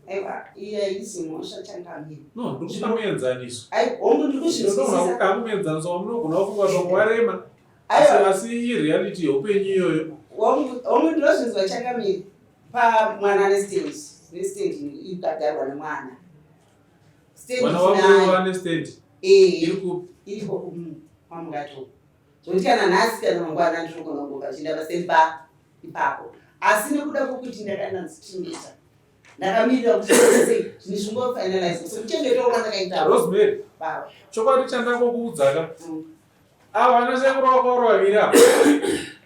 Aiwa, iyi haisi mhosva changamire. No, ndikupa muenzaniso. Ai, hongu ndikuzvinzwisisa. Ndikupa muenzaniso wamunogona kufunga zvamwe warema. Asi asi ireality yeupenyu iyoyo. Hongu, hongu ndinozvinzwa changamire. Pa mwana ane stand, ne stand ikagarwa nemwana. Stand Mwana wako ane stand? Eh. Iri kupi? Iriko kwamungati uko. Zvekuti kana nhasi kana mangwana ndinogona kungoka ndichienda pasemba ipapo. Asi nekuda kwokuti ndakanatsochengeta ndakamirira kuti sei zvinhu zvingofinalize sekuchengetawo kwandakaita. Rosemary, Baba. chokwadi chandangokuudza ka Mm. ava vana sekuru vako vari vaviri ava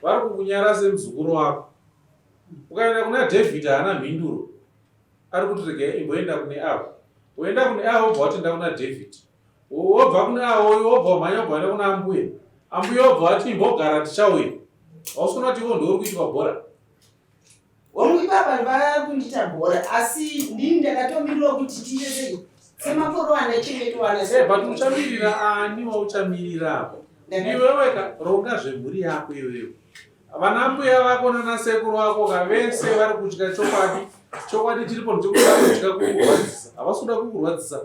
vari kukunyara semuzukuru wako. Ukaenda kuna David haana mhinduro, ari kuti regai imboenda kune ava, woenda kune ava wobva wati enda kuna David. Wobva kune avo wobva wamhanya wobva waenda kuna ambuya. Ambuya wobva wati imbogara tichauya. Hausi kuona kuti iwo ndouri kuitwa bhora. Hongu ipapa vakundiita bhora asi ndini ndakatomirira kuti tiite sei semakoro andachengetwa na Hey, but uchamirira ani wauchamirira apo? Iwewe ka ronga zvemhuri yako iwewe. Vana mbuya vako nana sekuru vako ka vese vari kutya chokwadi. Chokwadi chiripo ndechekuti vari kutya kukurwadzisa. Havasi kuda kukurwadzisa.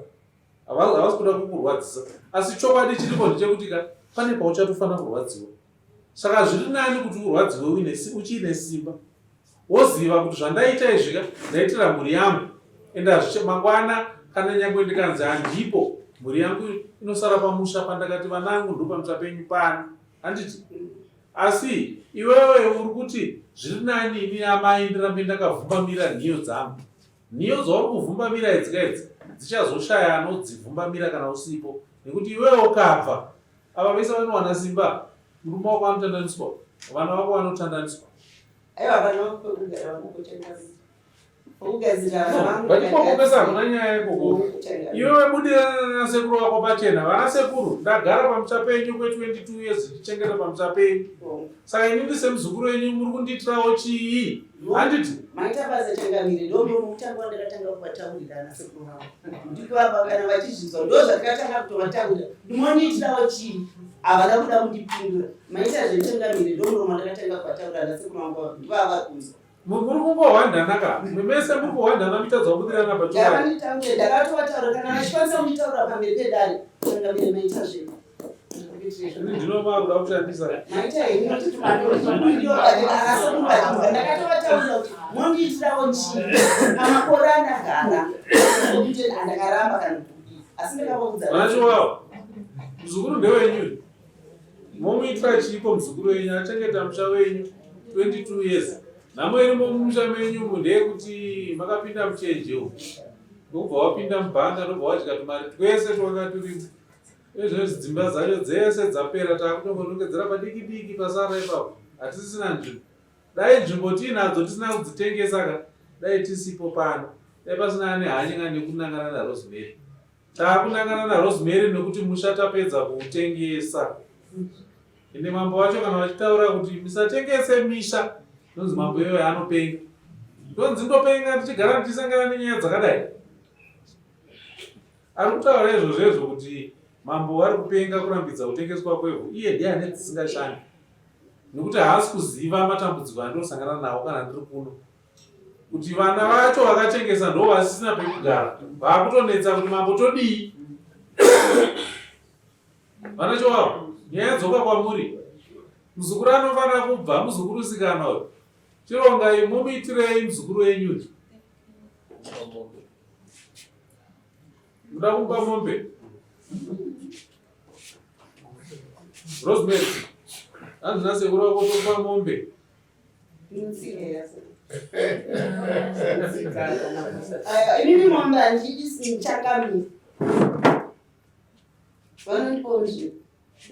Havasi kuda kukurwadzisa asi chokwadi chiripo ndechekuti ka pane pauchatofanira kurwadziwa. Saka zviri nani kuti urwadziwe uchiine simba woziva kuti zvandaita izvi ka ndaitira mhuri yangu ende hazviche mangwana kana nyangwe ndikanzi handipo mhuri yangu inosara pamusha pandakati vanangu ndopamusha penyu pano handiti asi iwewe uri kuti zviri nani ini amai ndirambe ndakavhumbamira nhiyo dzangu Nhiyo dzauri kuvhumbamira idzi ka idzi dzichazoshaya anodzivhumbamira kana usipo nekuti iwewe ukabva ava vese vanowana simba murume wako anotandaniswa vana vako vanotandaniswa. Aiwa vana vako pekugara vanokutandamira. Pekugadzira vana vangu. But ikoko pese hakuna nyaya ikoko. Iwewe budirana nanasekuru vako pachena. Vana sekuru ndagara pamusha penyu kwe 22 years ndichichengeta pamusha penyu. Saka inini semuzukuru wenyu muri kundiitirawo chii? Handiti? Maita basa changamire, ndomutanga wandakatanga kuvataurira ana sekuru vangu. Ndikuvapa kana vachizvinzwa ndozvatakatanga kutovataurira. Ndimoniitirawo chii? Havana kuda kundipindura. Maita zvechangamire ndomuromo wandakatanga kuvataurira ana sekuru vangu ndivava vari kunzwa. Muri kungohwandana ka mese muri kuhwandana muchitadza kubudirana pachokwadi. Ndakatovatarira kana vachikwanisa kunditaurira pamberi pedare changamire maita zvenyu. Ndinova kuda kushandisa. Maita henyu ndakatovatarira kuti mondiitirawo chii pamakore andagara andakaramba kana asi ndakavaudza. Vanachiwawa muzukuru ndewenyu. Momuitira chiiko muzukuru wenyu achengeta musha wenyu 22 years. Nhamo irimo mumusha menyu umu ndeyekuti makapinda muchenje umu. Ndokubva wapinda mubhanga ndobva wadya tumari twese twanga turimo. Izvezvi dzimba dzacho dzese dzapera takutongonongedzera padiki diki pasara ipapo. Hatisisina nzvimbo. Dai nzvimbo tiinadzo tisina kudzitengesa ka dai tisipo pano. Dai pasina ane hanya nekunangana naRosemary. Takunangana naRosemary nekuti musha tapedza kuutengesa. Ende mambo wacho kana vachitaura kuti musatengese misha ndonzi mambo iyoyo anopenga. Ndonzi ndopenga ndichigara ndichisangana nenyaya dzakadai. Ari kutaura izvozvo izvo kuti mambo vari kupenga kurambidza kutengeswa kwevhu iye ndiye ane dzisingashandi nekuti haasi kuziva matambudziko andinosangana nawo kana ndiri kuno. kuti vana vacho vakatengesa ndo vasisina pekugara vakutonetsa kuti mambo todii vana chiwawa nyaya dzoka kwamuri muzukuru anofanira kubva muzukuru sikana uyu chirongai mumuitirei muzukuru wenyu muda kumupa mombe rosemary hanzi nasekuru wako tokupa mombe Inini mombe handidi changamire. Vanondipawo nzvimbo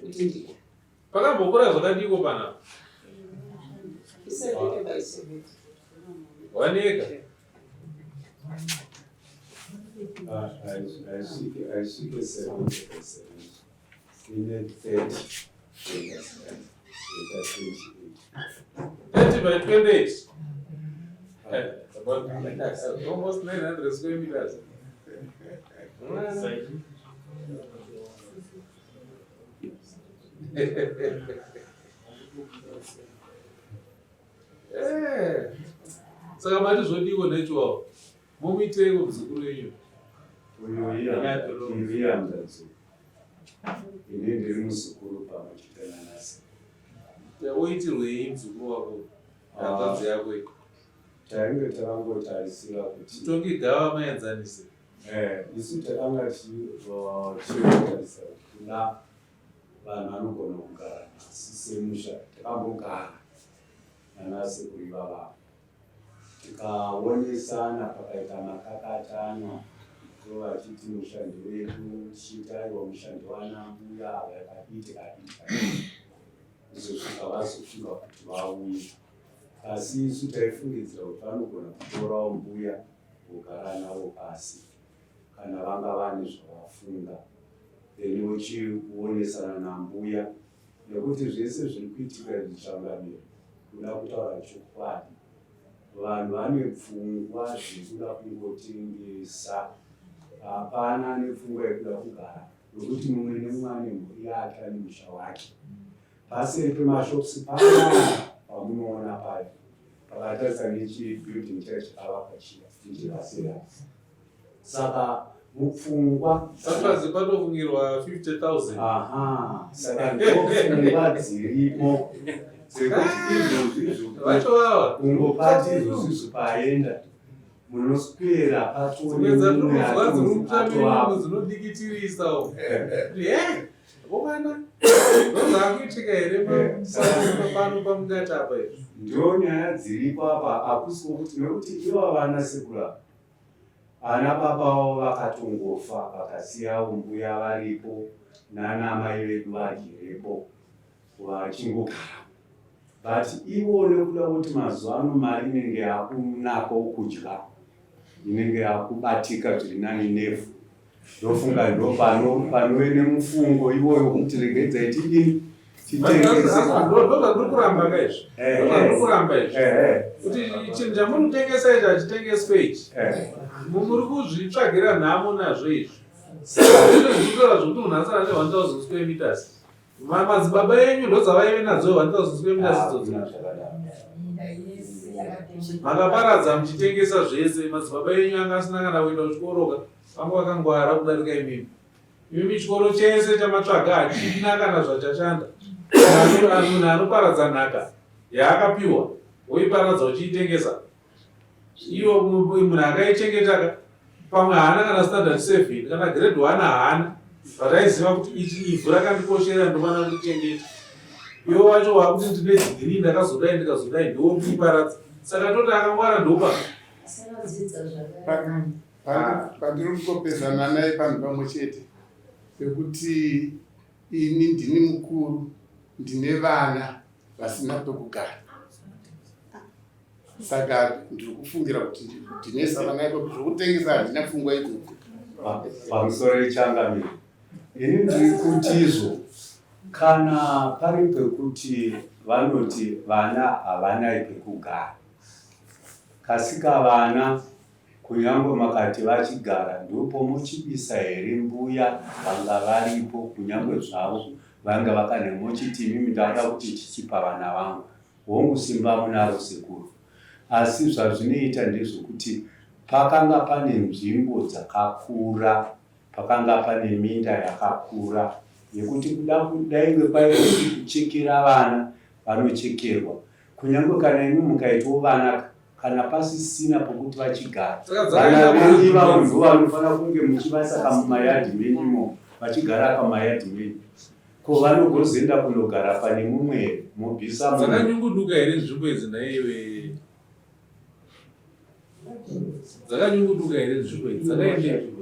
kuti ndidya. Pakambokura zvakadiko panapa? 70 by 70. Waneka. Haisvike 70 by 70. Ine 30. 30 by 28. About almost 900 square meters. Eh. Saka mati zvodiko nechiwawo momuiteiko muzukuru wenyu? Uyu iye Ini ndiri muzukuru pamwe chete nanasi. Woitirwei muzukuru wako? Hanzvadzi ah. yako iyi. Tainge takangotarisira kuti mutongi gava maenzanise. Eh, isu takanga tichitarisira kuti kuna vanhu vanogona kugara nhasi semusha takambogara nanasekuru ivavavo. Tikaonesana pakaita makakatanwa vachiti mushandi wedu tichiti aiwa mushandi wana mbuya vakadii tikadii tikadii kuzosvika vazofunga kuti vauye asi isu taifungidzira kuti vanogona kutorawo mbuya vogara navo pasi kana vanga vane zvavafunga then vochionesana nambuya Nekuti zvese zviri kuitika izvi changamire, kuda kutaura chokwadi, vanhu vane pfungwa dzekuda kungotengesa. Hapana ane pfungwa yekuda kugara nekuti mumwe nemumwe ane mhuri yake, ane musha wake. Paseri pemashops paya pamunoona paya pakatarisa nechibuilding chaicho chakavakwa chiya nechepaseri apa. Saka mupfungwa Papazi patofungirwa 50,000. Aha, saka ndopfungwa dzirimo dzekuti izvozvi izvo Vacho vava. kungopati izvozvi izvo paenda munoswera patone Dzimwe mumwe dzatiri atonzi dziri atoapo. dzinodikitirisa. Eh, vomana. Ndozvakuitika here pano pamungati apa izvi? Ndo nyaya dziripo apa hakusi kwokuti nekuti iva vana sekuru ava Ana baba vavo vakatongofa vakasiyawo mbuya varipo nana amai vedu vagerepo vachingogara but ivo nekuda kuti mazuva ano mari inenge yakunakawo kudya inenge yakubatika zviri nani nevhu ndofunga ndo panove nemufungo iwoyo kuti regedzai tidini titengese ndozvandiri kuramba ka izvi ndozvandiri kuramba izvi kuti chinhu chamuri kutengesa ichi hachitengeswe ichi muri kuzvitsvagira nhamo nazvo izvi zvinotora zvokuti munhu asara ne 1000 square meters. Madzibaba enyu ndodzavaive nadzo vandikazonzwe minda sidzodzo. Makaparadza muchitengesa zvese madzibaba enyu anga asina kana kuenda kuchikoro ka vanga vakangwara kudarika imimi. Imimi chikoro chese chamatsvaga hachina kana zvachashanda. Munhu anoparadza nhaka yaakapiwa woiparadza uchiitengesa. Iyo munhu akaichengeta ka pamwe haana kana standard seven kana grade one haana but aiziva kuti ichi ivhu rakandikoshera ndofanira kuchengeta. Iwe wacho wakuti ndine degree ndakazodai ndikazodai ndiwo kuiparadza. Saka toti akangwara ndopa. Pandiri kukopesana naye panhu pamwe chete pekuti ini ndini mukuru ndine vana vasina pekugara saka ndiri kufungira kuti ndinesa vana ipapo zvokutengesa handina pfungwa idzodzo. Pamusoro ichangamire ini ndiri kuti izvo kana pari pekuti vanoti vana havanai pekugara kasika vana Kunyangwe makati vachigara ndopomuchibisa here mbuya vanga varipo kunyangwe zvavo vanga vakane mochiti imimi ndauda kuti tichipa vana vangu hongu simba munaro sekuru asi zvazvinoita ndezvekuti pakanga pane nzvimbo dzakakura pakanga pane minda yakakura yekuti kuda kudainge kwaive kuchekera vana vanochekerwa kunyangwe kana imi mukaitawo vana kana pasisina pokuti vachigara vana venyu ivavo ndivo vanofanira kunge muchivaisa kamumayadhi menyumo vachigara pamayadhi menyu ko vanogozoenda kunogara pane mumwe here mobvisa dzakanyunguduka here nzvimbo idzi nhaiwe dzakanyunguduka here nzvimbo idzi dzakaendepi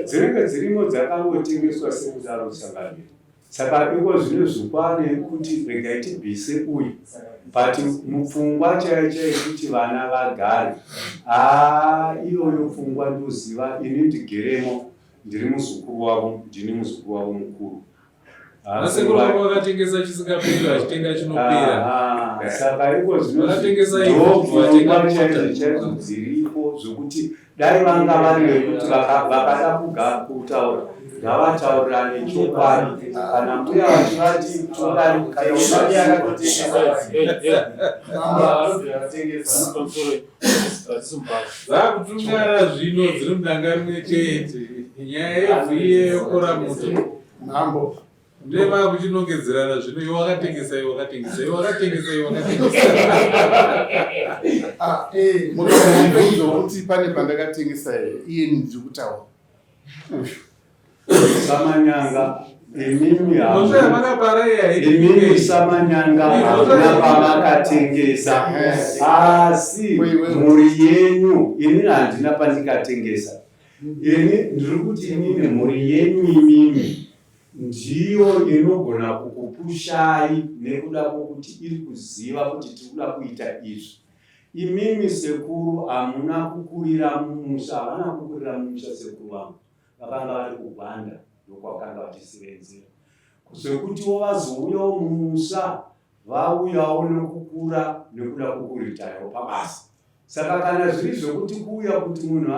dzinenge dzirimo dzakangotengeswa sekudaro changamire Saka iko zvino zvikwane kuti regai tibvise uyu but mupfungwa chaiyo chaiyo kuti vana vagare haa iyoyo pfungwa ndoziva ini ndigeremo ndiri muzukuru wavo ndini muzukuru wavo mukuru Vasekuru vako vakatengesa chisingaperi vachitenga chinopera. Saka iko zvino vakatengesa ndopfungwa chaidzo chaidzo dziripo zvokuti Dai vanga vari vekuti vakada kutaura ngavataurirane chokwadi kana mbuya vachivati torai kana Dzakutungana zvino dziri mudanga rimwe chete nyaya yevhu iye yokora muto mambo Ndiye vakuchinongedzerana zvino iwe wakatengesa iwe wakatengesa iwe wakatengesa iwe wakatengesa. Ah, eh, mubvunzo wekuti pane pandakatengesa here iye ndiri kutaura uyu Samanyanga imimi imimi Samanyanga hamuna pamakatengesa asi mhuri yenyu inini handina pandikatengesa ini ndiri kuti inini mhuri yenyu imimi Ndiyo inogona kukupushai nekuda kwokuti iri kuziva kuti tiri kuda kuita izvi. Imimi sekuru hamuna kukurira mumusha, havana kukurira mumusha sekuru vangu. Vakanga vari kuGwanda ndokwavakanga vachisevenzera. Zvekutiwo vazouyawo mumusha vauyawo nekukura nekuda kwokuritayawo pabasa. Saka kana zviri zvekuti kuuya kuti munhu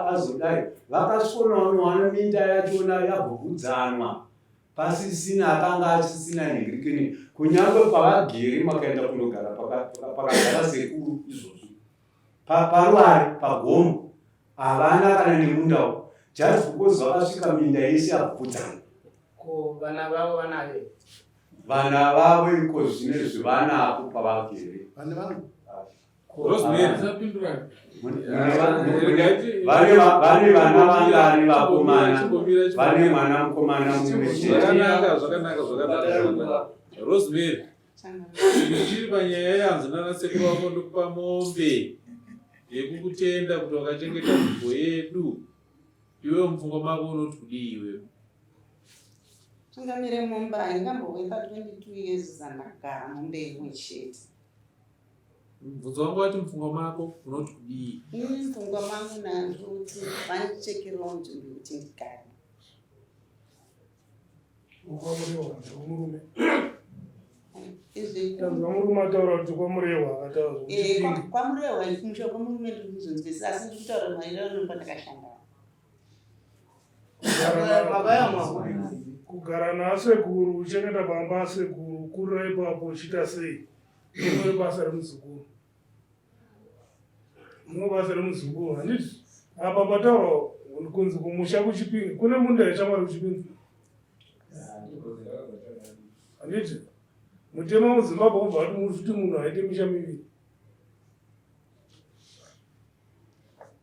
azodai, vakasvikonowana minda yachona yabvubvudzanwa pasisina akanga asisina nhingirikini kunyange pavagere makaenda kunogara pakagara sekuru izvozvi paruware pagomo havana kana nemundawo just because vakasvika minda yese yabvubvudzana. Ko vana vavo vanayo Vana vavo iko zvinezvi vanapo pavagere. Vane vangu. Vane vana vangani vakomana? Vane mwana mukomana mumwe chete. Zvakanaka, zvakanaka, zvakanaka. Rosemary. Ndichiri panyaya yanzi nana sekuru vako ndokupa mombe yekukutenda kuti wakachengeta nzvimbo yedu. Iwewe mupfungwa mako unoti kudii iwewe? Tungamire mombe haingambowe pa 22 years dzandagara mombe imwe chete. Mubvunzo wangu wati mupfungwa mako unoti kudii? Ini mupfungwa mangu nandiri kuti vandichekerewo nzvimbo yekuti ndigare. Kwamurehwa murume. Tanzwa murume ataura kuti kwamurehwa akataura eh, kwamurehwa kumusha kwemurume ndiri kuzonzwisisa asi ndiri kutaura maererano nepandakashanda. Kugara naasekuru uchengeta pamba asekuru kurira ipapo uchiita sei rinove basa remuzukuru. Rinove basa remuzukuru handiti apa pataurwa kunzi kumusha kuchipinge kune munda yechamwari kuchipinge handiti mutemo muzimbabwe ubva wati kuti munhu aite misha miviri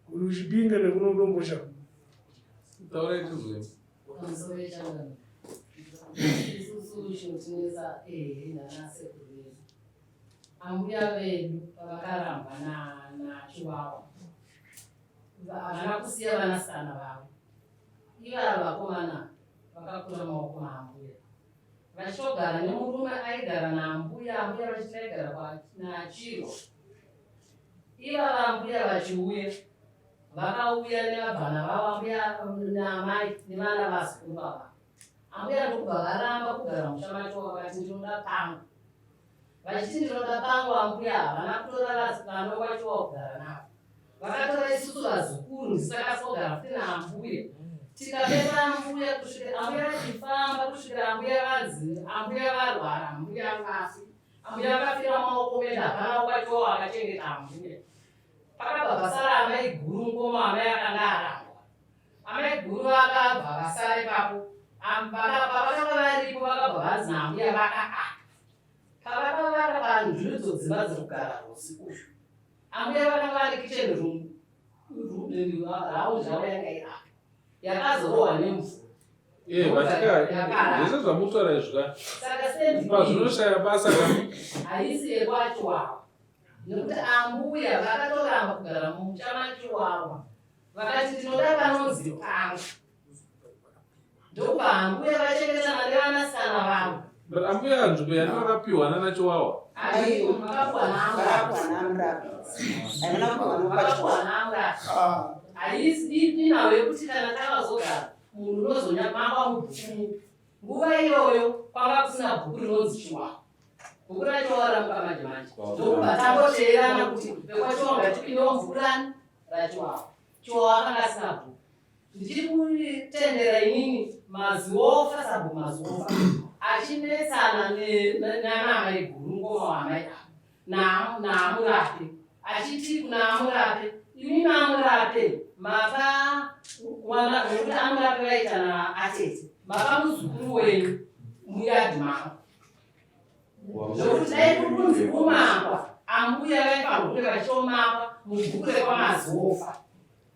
kuti uchipinge nekunodombosha Taurai tizwe. Pamusoro yechangano. Isusu chinotinetsa ehe nanasekuru vedu. Ambuya vedu pavakarambwa naChiwawa havana kusiya vanasikana vavo. Ivava vakomana vakakura maoko maambuya. Vachitogara nemurume aigara naambuya, ambuya vachiti aigara naChirwa. Ivava ambuya vachiuya Vakauya nevabvana vavo ambuya naamai nevana vazukuru vava. Ambuya ndokubva varamba kugara musha macho vakati ndinoda pangu. Vachiti ndinoda pangu ambuya havana kutora vana wacho wakugara navo. Vakatora isusu vazukuru ndisakasogara futi naambuya. Tikapesa ambuya kusvikira ambuya vachifamba kusvikira ambuya vanzi ambuya varwara ambuya vafi. Ambuya vakafira maoko medu hapana wacho akachengeta ambuya. Pakabva pasara amai guru mukoma amai akanga arambwa. Amai guru vakabva vasara ipapo. Pavakanga varipo vakabva vanzi naambuya vakaaka. Pavakavaka panzvimbo dzimba dziri kugara Rosi uyu. Ambuya vakanga vane kitchen room round yavo yanga iri apa. Yakazorohwa nemvura. Eh, vatika zvese zvamutaura izvi ka. Pazvinoshaya basa ka. Haisi yekwachiwawa. Nekuti ambuya vakatoramba kugara mumusha maChiwawa vakati ndinoda panonzi pangu. Ndokubva ambuya vachengetana nevanasikana vavo. But ambuya nzvimbo yandakapiwa nana Chiwawa. Aiwa, makapiwa naamurapi. Makapiwa naamurapi. Haisi inhau yekuti kana takazogara munhu unozonyamangwa mubhuku mupi. Nguva iyoyo kwanga kusina bhuku rinonzi Chiwawa. Bhuku racho waramuka manje manje. Ndokubva tangoteerana kuti vekwaChiwawa ngatipindewo mubhuku rani raChiwawa. Chiwawa akanga asina bhuku. Ndichiri kutendera inini Maziwofa sabhuku Maziwofa achinetsana nana amai guru mukoma waamai ava naamurape achiti kuna amurape imi maamurape mapa mwana nekuti amurape vaita naatete mapa muzukuru wenyu muyadhi mavo Nokuti dai kuri kunzi kumakwa, ambuya vaifanirwa kunge vachitomakwa mubhuku rekwamazofa.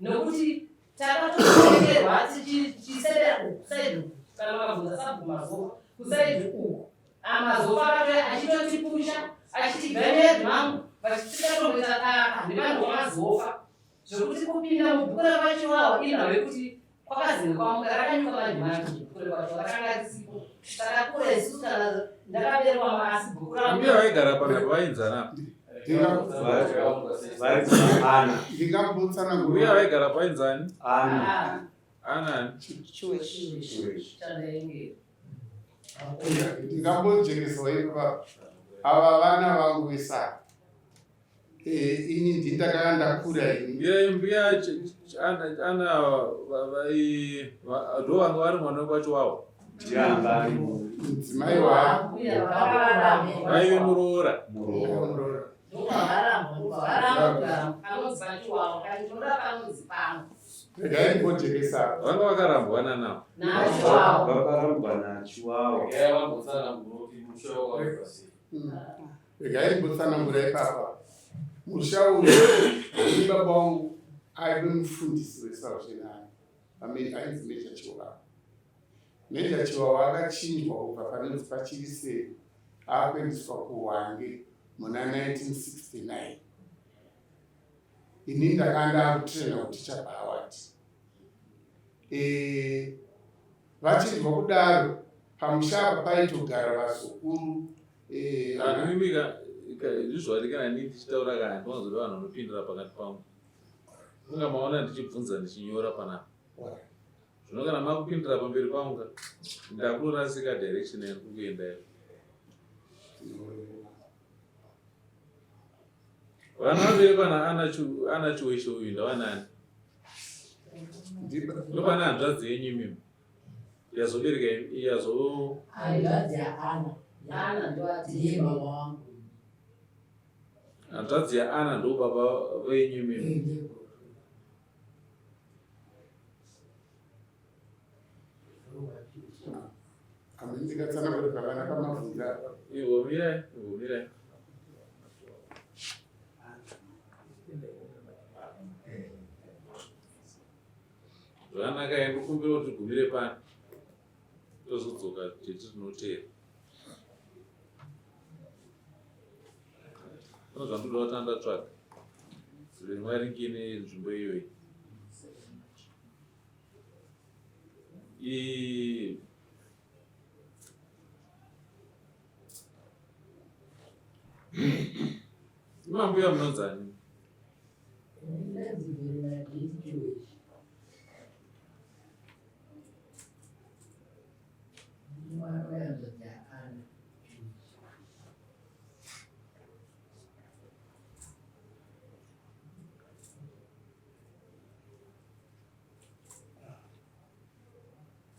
Nokuti takatorekerwa tichisebera kusaidi uku, kana makabvunza sabhuku mazofa, kusaidi uku. Amazofa akatouya achitotipusha, achiti ibvai muyadhi mangu, vachitikatomboita daka nevanhu vamazofa. Zvekuti kupinda mubhuku raVaChiwawa inhau yekuti kwakazinge kwamuka rakanyuka manje manje bhuku rekwacho rakanga risipo takakura isusu kana ndakaberekwa asi bhuku rambuya vaigara panapa vainzana ndingambotsanangura vaigara painzani ana anani ndingambojekeswa ipapa ava vana vangu vesaka Eh, ini ndini ndakanga ndakura ini. Mbuya mbuya ana ana vai ndo vanga vari mwana wekwacho wawo. Ndianga ari mudzimai wa vaive muroora. Muroora. Regai ndimbojekesa. Vanga vakarambwana navo. Vakarambwa naChiwawa. Regai vambotsanangura kuti musha wakaitwa sei. Regai ndimbotsanangura ipapa. Musha uyu ini baba wangu aive mufundisi weSalvation Army ainzi Major Chiwawa. Major Chiwawa akachinjwa kubva panonzi paChiriseri akuendeswa kuHwange muna 1969. Ini ndakanga ndakutraina kuticha paHoward. E, vachinzwa kudaro pamusha apa paitogara vazukuru eh, Imimi izvozvo kana ini ndichitaura kana ndinozoda vanhu vanopindura pakati pangu. Munga maona ndichibvunza ndichinyora panapa. Zvino kana makupindura pamberi pangu ka ndakutorasika direction yandiri kuenda iyo. Vana vaberekwa naana Chiweshe uyu ndavanani? Ndopane hanzvadzi yenyu imimi. Yazobereka yazo Hanzvadzi yaAna. Ana ndoati Ndiye baba vangu. Hanzvadzi yaAna ndo baba venyu imimi. Ndiye. Amene ndingatsanangure pavana pamavhunza. Ivo mirai, ivo mirai. Zvakanaka ende kumbira kuti tigumire pano. Tozodzoka tete tinoteera. Pane zvandoda kuti andatsvaga. Zviri maringe nenzvimbo iyoyi. Imambuya munonzani?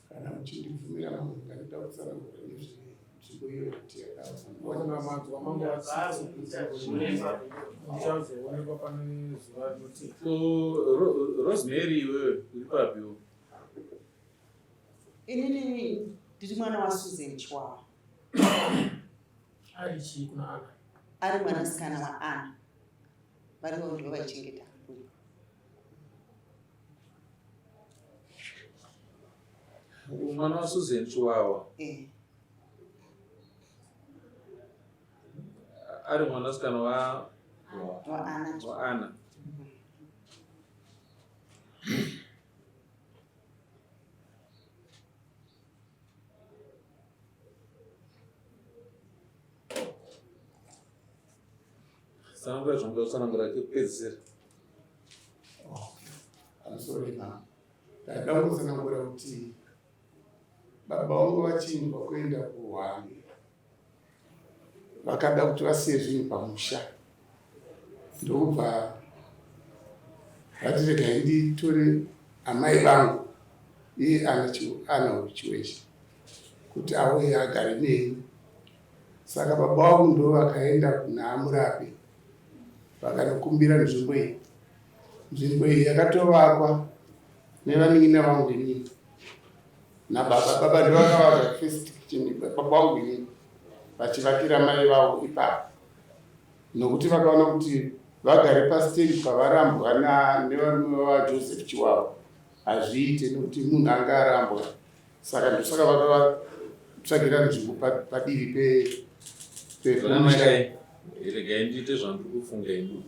Kana muchindibvumira ndinoda kutsanangura nezvenzvimbo iyoyo kuti Ona manzwa mambo achizoonekwa pane zuva rinoti Ko Rosemary iwewe uri papiwo? Inini ndiri mwana waSusan Chiwawa. Ari chii kuna Ana? Ari mwanasikana waAna. Varivo ndivo vaichengeta mbuya. Mwana waSusan Chiwawa. Eh. Ari mwanasikana wa waAna. WaAna. Tsanangura zvamunoda kutsanangura kekupedzisira. Pamusoro mama. Ndada kutsanangura kuti baba vangu vachinjwa kuenda kuhwani vakada kuti vasiye zvinhu pamusha ndokubva vati regai nditore amai vangu iye ana Chiweshe kuti auye agare neni. Saka baba vangu ndo vakaenda kuna Murapi vakanokumbira nzvimbo iyi. Nzvimbo iyi yakatovakwa nevanin'ina vangu inini nababa. Baba ndovakavaka first kitchen, baba vangu inini vachivakira mai vavo ipapo, nokuti vakaona kuti vagare pastendi pavarambwa nevarume vavaJoseph Chiwawa hazviite, nokuti munhu anga arambwa. Saka ndosaka vakavatsvagira nzvimbo padivi pemusha. Regai ndiite zvandiri kufunga ini.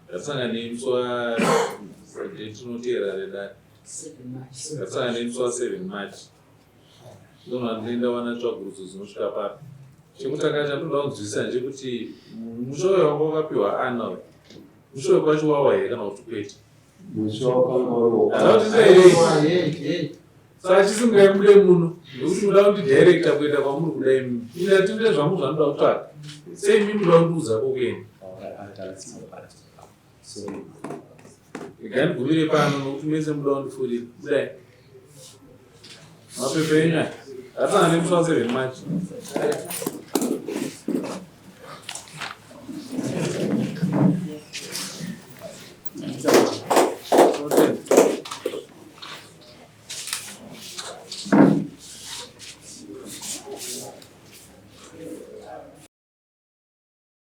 Ndatsanga nemusi wa date inoteera redare. Ndatsanga nemusi wa 7 March. Ndonga ndinoenda wana tsvagurudzo dzinosvika papi. Chekutanga chandoda kunzwisisa ndechekuti musha uyu wanga wakapiwa Ana uyu. Musha uyu kwacho wawa here kana kuti kwete? Musha wakanga uri waka. Saka chisimukai mude muno nekuti muda kundidirecta kuenda kwamuri kuda imi. Ini ndati ndine zvangu zvandinoda kutsvaga. Sei imi muda kundiudza kokuenda? Regai ndigumire pano nokuti mese muda kundifurira. Budai. Mapepa enyu aya. Atsana nemusi wa 7 March.